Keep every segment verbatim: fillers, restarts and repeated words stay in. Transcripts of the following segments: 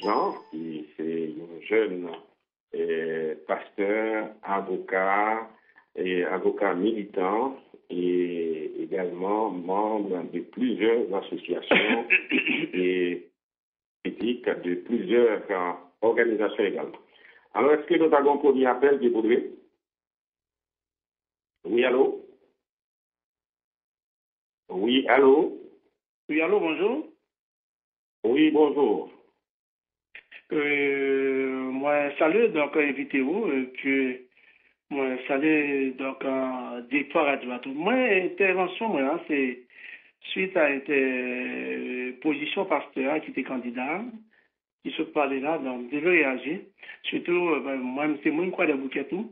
Jean, ki se yon jèn eh, pastè, avoka, eh, avoka militan, e egalman manm de plizyè asosyasyon e politik, de plizyè, eh, òganizasyon egalman. Alò, èske nou ta gen yon premye apèl, Guy Baudry? Wi, alo? Wi, alo? Wi, alo, bonjou. Wi, bonjou. Euh, mwen salye, donk, envite ou, euh, ke mwen salye, donk, euh, direktè radyo a tou. Mwen, entèvansyon mwen an, se swit a entè-, pozisyon pastè a ki te kandida a, ki sot pale la, donk, m te vle reyaji. Sitou, euh, mwen, se moun Kwadèboukè tou,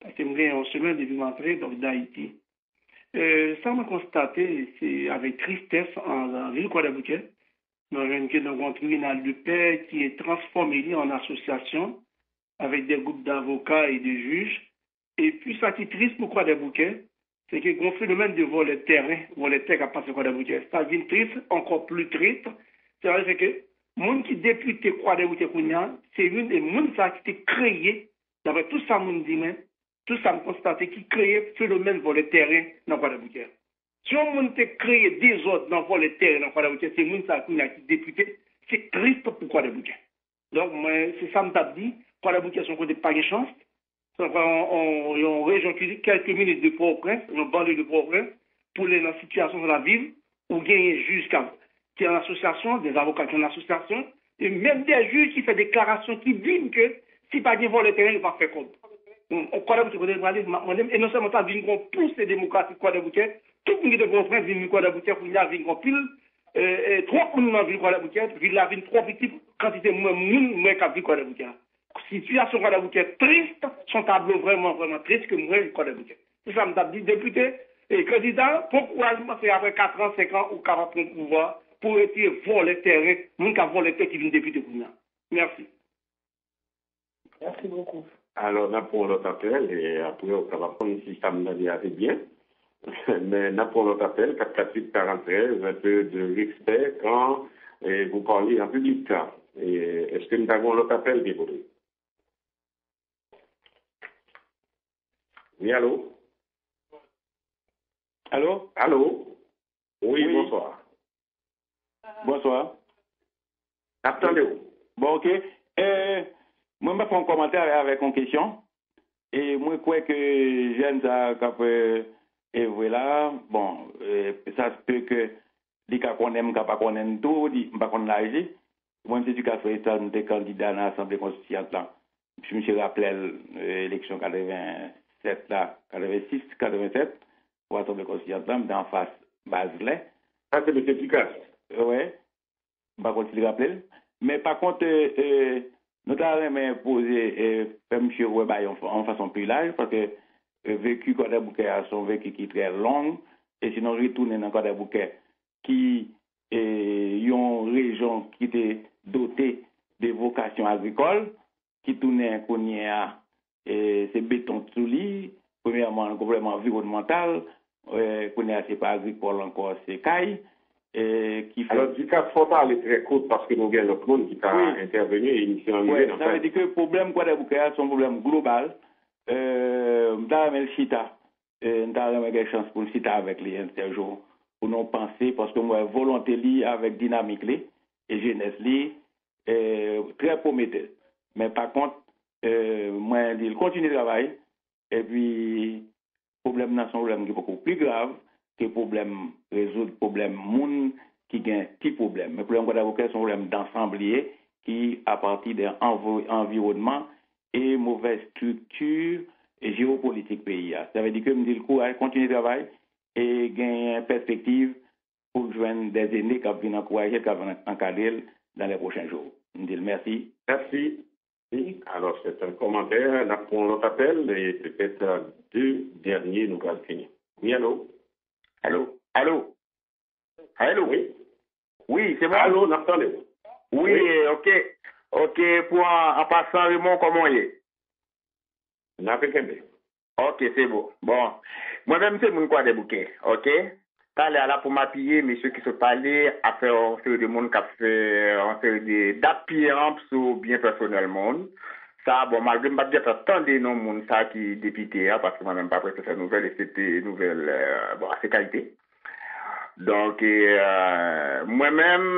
paske m gen yon semèn depi m antre, donk, Dayiti. Euh, sa mwen konstate, se avèk tristès an, an vil Kwadèboukè, nou jwenn ke nou gen yon tribinal de pè ki transfòme li an asosyasyon avèk de gwoup davoka e de jij. Epi sa ki tris pou Kwadèboukè, se ke gen yon fenomèn de vòlè tèren, vòlè tè k ap pase Kwadèboukè. Sa vin tris, ankò pli tris, se ke moun ki depite Kwadèboukè kounye a, se youn de moun sa ki te kreye, daprè tout sa moun di mwen, tout sa m konstate ki kreye fenomèn vòlè tèren nan Kwadèboukè. Si yon moun te kreye dezòd nan vòlè tèren nan Kwadèboukè, se moun sa a kounye a ki depite, se tris pou Kwadèboukè. Donk, mwen, se sa m t ap di, Kwadèboukè se yon kote pa gen chans, se yon, yon, yon rejyon ki kèlke minit de Pòtoprens, yon banlye de Pòtoprens, pou lè nan sitiyasyon sa l ap viv, ou genyen jij k ap, ki an asosyasyon, de avoka ki an asosyasyon, e menm de jij ki fè deklarasyon ki di m ke si pa gen vòlè tèren, yo p ap fè kòb. Bon, Kwadèboukè kote l prale, m ap mande m, e non sèlman sa, vin gon pouse demokratik Kwadèboukè, tout moun ki te Pòtoprens vin Kwadèboukè, kounye a vin gon pil, e, e, twòp moun nan vil Kwadèboukè, vil la vin twò piti, kantite mwen moun mwen k ap viv Kwadèboukè a. Sitiyasyon Kwadèboukè tris, se yon tablo vrèman, vrèman tris ke m wè Kwadèboukè. Se sa m t ap di, depite, e, kandida, pran kouraj, m panse apre kat an, senk an, ou kapab pran pouvwa pou retire vòlè tèren, moun k ap vòlè tè ki vin depite kounye a. Mèsi. Mèsi bokou. Alò, n ap pran yon lòt apèl, e apre, ou kapab konn si sa m tande a te byen. Men n ap pran yon lòt apèl, kat kat uit karant trèz, un peu de respect quand, eh, vous parlez en public. E èske n ta gen yon lòt apèl, Guy Baudry? Wi, alo? Alo? Alo? Wi, wi, bonswa. Bonswa. N ap tande w. Bon, ok. Eh, mwen, m ap fè yon kòmantè avèk yon kesyon. E mwen kwè ke jèn sa a k ap, eh, evre la, bon, eh, sa se pe ke li ka konnen m, ka pa konnen m tou, li, m pa konn laj li. Mwen, m se Ducasse Fréristal, m te kandida nan Asanble Konstitiyant lan. Si misye raple l, eh, eleksyon katrevennsèt la, katrevensis, katrevennsèt, pou Asanble Konstitiyant lan, m te anfas Bazelè. Sa se mesye Ducasse. Wi. M pa konn si l raple l. Men pa kont, eh, eh, nou ta renmen poze, eh, fè misye wè bagay yon, yon fason pli laj, paske, eh, veki Kwadèboukè a se yon veki ki trè long, e si nou retounen nan Kwadèboukè, ki, eh, yon rejyon ki te dote de vokasyon agrikòl, ki tounen kounye a, e, se beton sou li. Premyèman, yon pwoblèm anviwònmantal, e, kounye a se pa agrikòl ankò, se kay, e, ki fè. Alò, Ducasse, fò w pale trè kout paske nou gen lòt moun ki ta, wi, entèveni e emisyon an rive nan fen. Sa vle di ke pwoblèm Kwadèboukè a se yon pwoblèm global. E, m ta renmen l chita, e, m ta renmen gen chans pou l chita avèk li yon sèl jou, pou nou panse, paske m wè volonte li avèk dinamik li e jenès li, e, trè pwometè. Men pa kont, e, mwen di l kontinye travay, epi pwoblèm nan se yon pwoblèm ki poko pli grav ke pwoblèm, rezoud pwoblèm moun ki gen ti pwoblèm. Men pwoblèm Gwadayipè se yon pwoblèm dansanm li ye, ki apati de anvo-, anviwònman e movèz estrikti jewopolitik peyi a. Sa vle di ke m di l kouraj, kontinye travay e genyen pèspektiv pou l jwenn dè zene k ap vin ankouraje l, k ap vin ankadre l dans les prochains jours. M di l mèsi. Mèsi. Alò, se te yon kòmantè. N ap pran yon lòt apèl e petèt de dènye nou pral fini. Wi, alo? Alo? Alo? Alo? Wi. Wi, se mwen? Alo, n ap tande w. Wi, wi. Eh, ok. Ok, pou an, an pasan, Raymond, kòman w ye? N ap kenbe. Ok, se bon. Bon, mwen menm se moun Kwadèboukè, ok? Talè a la pou m apiye mesye ki sot pale, ap fè yon seri de moun k ap fè yon seri de, d ap piye anp sou byen pèsonèl moun. Sa, bon, malgre m pa t gentan tande non moun sa ki depite a, paske mwen menm m pa prese fè nouvèl, eksepte nouvèl, euh, bon, ase kalite. Donk, euh, mwen menm,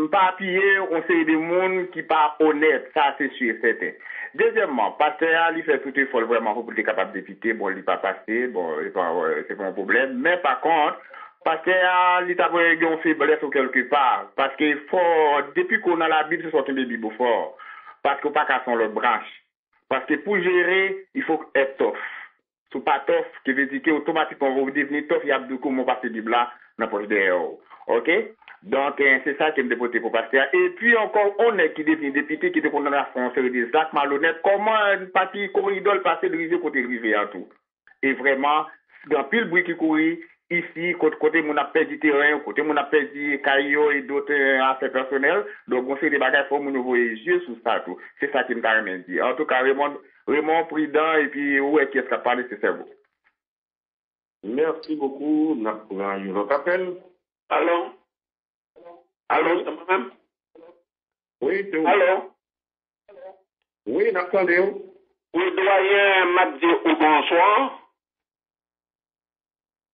m pa apiye yon seri de moun ki pa onèt, sa se si e sèten. Dezyèmman, pastè a, li fè tout efò l vrèman pou, pou l te kapab depite, bon, li pa pase, bon, se pa, se pa yon pwoblèm, men pa kont, pastè a, li ta dwe gen yon feblès ou kèlke pa, paske fò, depi ke w nan Labib, se sa w kenbe Bib ou fò, paske w pa ka se yon lòt branch. Paske pou jere, il faut être tough. Si w pa tough, ki vle di ke otomatikman w devni tough, y ap di w ke w pase Bib la nan pòch dèyè w. Oke? Donk, eh, se sa ke m te pote pou pastè a. Epi ankò, yon nèg ki devni depite, ki te konn ap fè yon seri de zak malonèt, kòman pati koridò l pase l rive kote l rive a tou? E vrèman, gen anpil bri ki kouri isi, kot-, kote moun ap pèdi teren yo, kote moun ap pèdi kay yo e dòt, eh, afè pèsonèl. Donk, gon seri de bagay, fò moun yo voye je sou sa tou. Se sa ke m ta renmen di. Antouka, Raymond, Raymond, pridan, epi ou wè kiyès k ap pale, se sèvo. Merci beaucoup. N ap pran yon lòt apèl. Alo? Alo, se mwen menm? Wi, se ou. Alo? Wi, n ap tande w. Wi, dwayen, m ap di ou bonswa.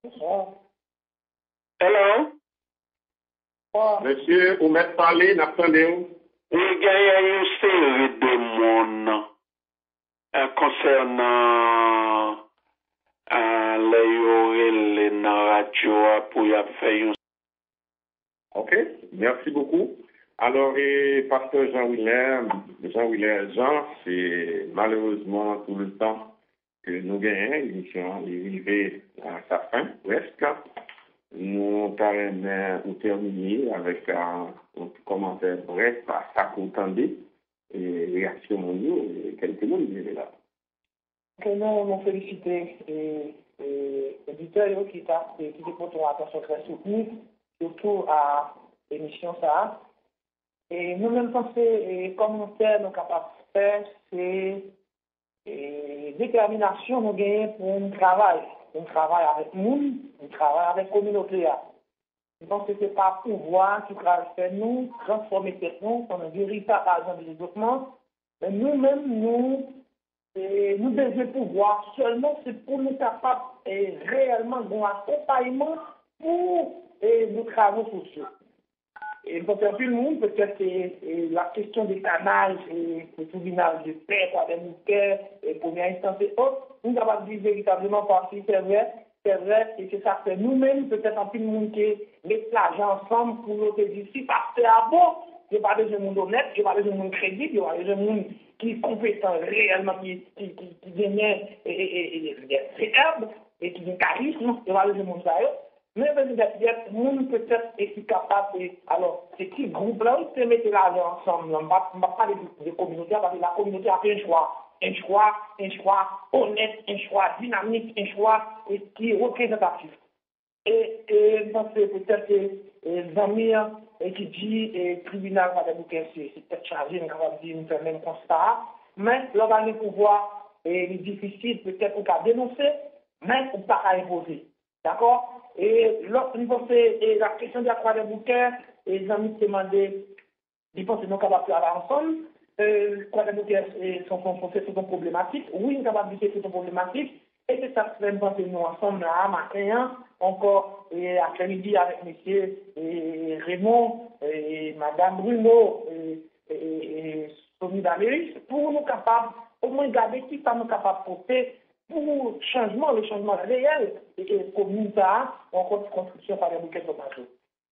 Bonswa. Hello? Mesye, ou mèt pale, n ap tande w. Wi, genyen yon seri de moun, eh, konsènan, eh, lè yo rele nan radyo a pou y ap fè yon. Ok, merci beaucoup. Alò, e, pastè Jean Willer, Jean Willer Jean, se malerezman tou le tan ke nou genyen, emisyon an li rive a sa fen, prèske. Nou ta renmen ou tèmine avèk, a, yon ti kòmantè brèf a sa ke w tande, e, reyaksyon moun yo, e, kèlke moun ki rete la. Ke nou, nou felisite, e, e, oditè yo ki ta, e, ki te pote yon atansyon trè soutni, sitou a emisyon sa a. E nou menm panse, e, kòmantè nou kapab fè, se, e, detèminasyon nou genyen pou n travay, pou n travay avèk moun, pou n travay avèk kominote a. M panse se pa pouvwa ki pral fè nou transfòme tèt nou an veritab ajan de devlopman, men nou menm, nou, e, nou bezwen pouvwa sèlman, se pou nou kapab, e, reyèlman gen yon akonpayman pou, e, nou travay sosyo. E m panse anpil moun, petèt, e, e, la kesyon de kanaj, e, e tribinal de pè, Kwadèboukè, e premyè enstans e ot, nou kapab di veritableman, paske se vre, se vre, e se sa k fè nou menm, petèt anpil moun te met lajan ansanm pou yo te di si pastè a bon, yo pa bezwen moun onèt, yo pa bezwen moun kredib, yo pa bezwen moun ki konpetan reyèlman, ki, ki, ki, ki genyen e, e, e, e, e, vèb, e ki gen karism, yo pa bezwen moun sa yo. Men petèt, petèt, moun petèt e ki kapab, e, alò, se ki gwoup la wi, te mete lajan ansanm nan, m p ap, m p ap pale de, de kominote a, paske la kominote a fè yon chwa, yon chwa, yon chwa onèt, yon chwa dinamik, yon chwa, e, ki reprezantatif. E, e, m panse petèt ke, e, zanmi an, e, ki di, e, tribinal Kwadèboukè se, se tèt chaje, m kapab di, m fè menm konsta a, men, lè w pa gen pouvwa, e, li difisil, petèt ou ka denonse, men ou pa ka enpoze. Dakò? E lòt, m panse, e la kesyon de Kwadèboukè, e zanmi te mande, li panse nou kapab travay ansanm. E, Kwadèboukè, e, se yon, se yon, se yon pwoblematik. Wi, m kapab di ke se yon pwoblematik. E se sa k fè m panse nou ansanm la a maten an, ankò, e, aprèmidi avèk mesye, e, Raymond, e, madam Bruno, e, e, e, Somi Valeris, pou nou kapab omwen gade kisa nou kapab pote pou chanjman, le chanjman reyèl, e, e komin sa a, ou ankò ti konstriksyon Kwadèboukè Fòmasyonn.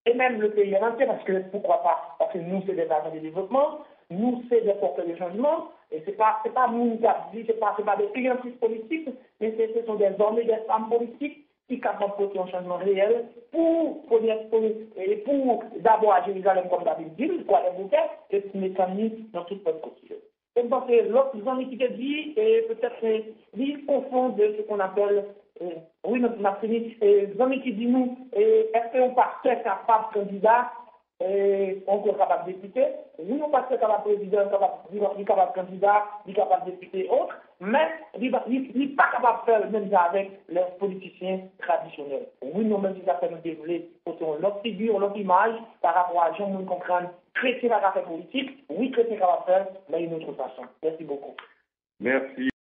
E menm le peyi an antye, paske poukwa pa, paske nou se dè ajan de devlopman, nou se dè pòtè de chanjman, e se pa, se pa moun k ap di, se pa, se pa de kliyantis politik, men se, se son dè zòm e dè fanm politik ki kapab pote yon chanjman reyèl pou premyè, pou, e pou dabò a Jerizalèm kòm David di l, Kwadèboukè, e pou metan li nan tout pòt kote yo. E m panse lòt zanmi ki te di, e petèt, e, li konfonn de ce qu'on appelle, e, wi, n ap, n ap fini, e, zanmi ki di nou, e, èske yon pastè kapab kandida, e, onkò kapab depite? Wi, yon pastè kapab prezidan, kapab, li kapab kandida, li kapab depite, ot. Men, li, li, li pa kapab fè l menm jan avèk lè politisyen tradisyonèl. Wi, nou menm, se sa k fè nou te vle pote yon lòt figi, yon lòt imaj pa rapò a jan moun konprann kretyen pa ka fè politik. Wi, kretyen kapab fè l, men yon lòt fason. Mèsi bokou. Mèsi.